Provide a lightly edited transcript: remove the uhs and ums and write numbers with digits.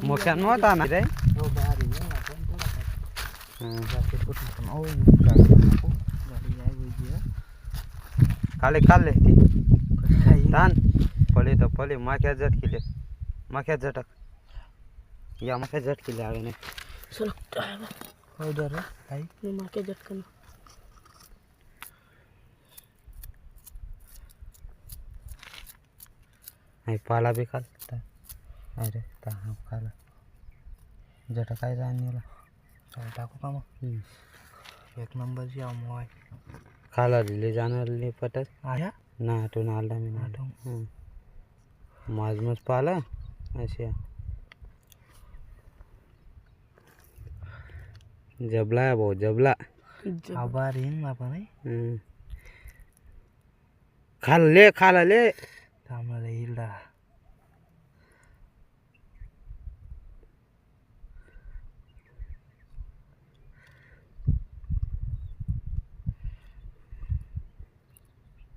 मोठ्या नव्हता ना रे. हो, भारी आहे ना पण थोडा. हम्म. जास्त कुठं पण ओ गाडी नको, गाडी जाय वैजी. खाले खाल्ले ती. काही. तान पले तर पले माख्या झटकिले, माख्या झटक या, माख्या झटकिले आवे नाही. हो जरा काही. माके झटकन. नाही पाला बी खाल. अरे ता हा खाला झटकाय जाणीला. चल टाकू का मग? एक नंबरची आमो आहे. खाला दिले जाणार नाही पटत. आया. नाटून आला मी. नाटून. माझ पाला अशा जबला आहे भाऊ, जबला. आभार येईन आपण आहे. हम्म. खाल्ले खाला ले.